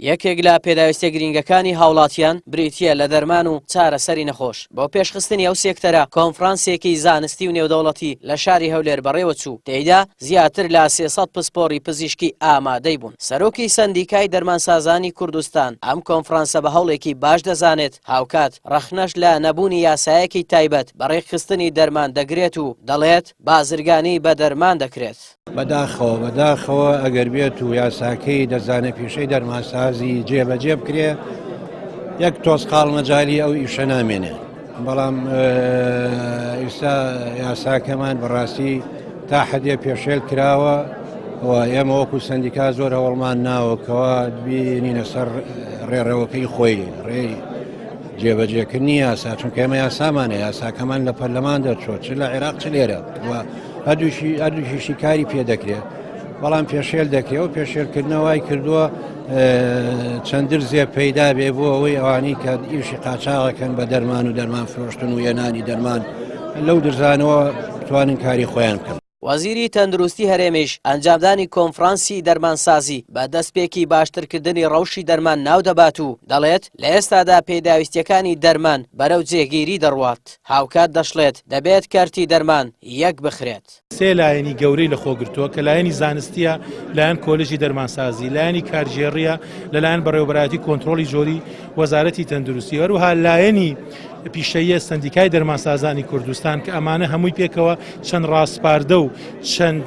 یەکێک لە پێداویستیە گرینگەکانی هاوڵاتیان بریتیە لە دەرمان و چارەسەری نەخۆش. بۆ پێشخستنی ئەو سێکتەرە کۆنفرانسێکی زانستی و نێودەوڵەتی لە شاری هەولێر بەڕێوەچوو، تێیدا زیاتر لە 300 پسپۆڕی پزیشکی ئامادەی بوون. سەرۆکی سەندیکای دەرمانسازانی کوردستان ئەم کۆنفرانسە بە هەوڵێکی باش دەزانێت، هاوکات ڕەخنەش لە نەبوونی یاسایەکی تایبەت بە ڕێکخستنی دەرمان دەگرێت و دەڵێت، بازرگانی بە دەرمان دەکرێت. بەداخەوە بەداخەوە ئەگەر بێت و یاساکەی دەزانە پیشەی دەرمانسازی جێبەجێ بکرێ یەک تۆزقاڵ مەجای ئەو ئیشە نامێنێ بەڵام ئیستا یاساکەمان بەڕاستی تا حەدێ پێشێل کراوە و ئێمە وەکو سندیکا زۆر هەوڵمان ناوەکەوە بینینە سەر ڕێڕەوەکەی خۆی ڕێی جێبەجێکردنی یاسا چونکە ئێمە یاسامانە یاساکەمان لە پەرلەمان دەرچوە چ لە عێراق چ لێرە و هەردووشی هەردووشیشی کاری پێ دەکرێت بەڵام پێشێل دەکرێت و پێشێلکردنەوەی کردووە چەند درزێ پەیدا بێ بۆ ئەوەی ئەوانەی کە ئیشی قاچاغەکەن بە دەرمان و دەرمان فرۆشتن و یەنانی دەرمان لەو درزانەوە بتوانن کاری خۆیان بکەن. وەزیری تەندروستی هەرێمیش ئەنجامدانی کۆنفرانسی دەرمانسازی بە دەستپێکی باشترکردنی ڕەوشی دەرمان ناودەبات و دەڵێت، لە ئێستادا پێداویستییەکانی دەرمان بەرەو جێگیری دەڕوات. هاوکات دەشڵێت، دەبێت کەرتی دەرمان یەک بخرێت. سێ لایەنی گەورەی لەخۆ گرتووە کە لایەنی زانستییە لایەن کۆلێژی دەرمانسازی، لایەنی کارگێڕییە لەلایەن بەڕێوەبەرایەتی کۆنترۆڵی جۆری وەزارەتی تەندروستی، هەروەها لایەنی پیشەییە سەندیکای دەرمانسازانی کوردستان کە ئەمانە هەمووی پێکەوە چەند ڕاسپاردە و چەند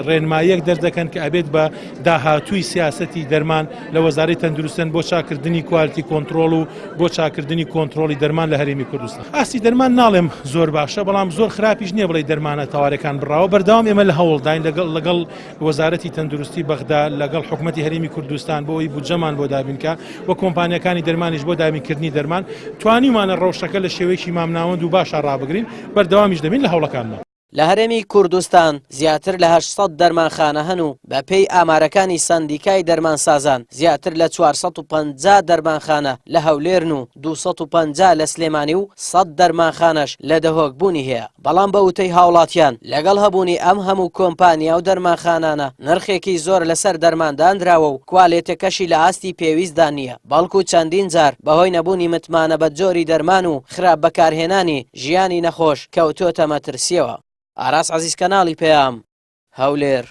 ڕێنماییەک دەردەکەن کە ئەبێت بە داهاتووی سیاسەتی دەرمان لە وەزارەی تەندروستن بۆ چاکردنی quality control و بۆ چاکردنی کۆنترۆڵی دەرمان لە هەرێمی کوردستان. ئاستی دەرمان ناڵێم زۆر باشە، بەڵام زۆر خراپیش نییە بڵێی دەرمانە تەوارەکان بڕاوە، بەردەوام ئێمە لە هەوڵداین لەگەڵ لەگەڵ وەزارەتی تەندروستی بەغدا لەگەڵ حکومەتی هەرێمی کوردستان بۆ ئەوەی بودجەمان بۆ دابینکا و کۆمپانیاکانی دەرمانیش بۆ دابینکردنی دەرمان توانیومانە ڕەوشەکە لە شێوەیەکی مامناوەند و باشا ڕابگرین، بەردەوامیش دەبین لە هەوڵەکانمان. لە هەرێمی کوردستان زیاتر لە 800 دەرمانخانە هەن و بەپێی ئامارەکانی سەندیکای دەرمانسازان زیاتر لە 450 دەرمانخانە لە هەولێرن و 250 لە سلێمانی و 100 دەرمانخانەش لە دهۆک بوونی هەیە، بەڵام بە وتەی هاوڵاتیان لەگەڵ هەبوونی ئەم هەموو کۆمپانیا و دەرمانخانانە نرخێکی زۆر لەسەر دەرمان دانراوە و کوالێتەکەشی لە ئاستی پێویستدا نییە، بەڵکو چەندین جار بەهۆی نەبوونی متمانە بە جۆری دەرمان و خراپ بەکارهێنانی ژیانی نەخۆش کەوتۆتە مەترسیەوە. ئاراس عەزیز کەناڵی پەیام، هەولێر.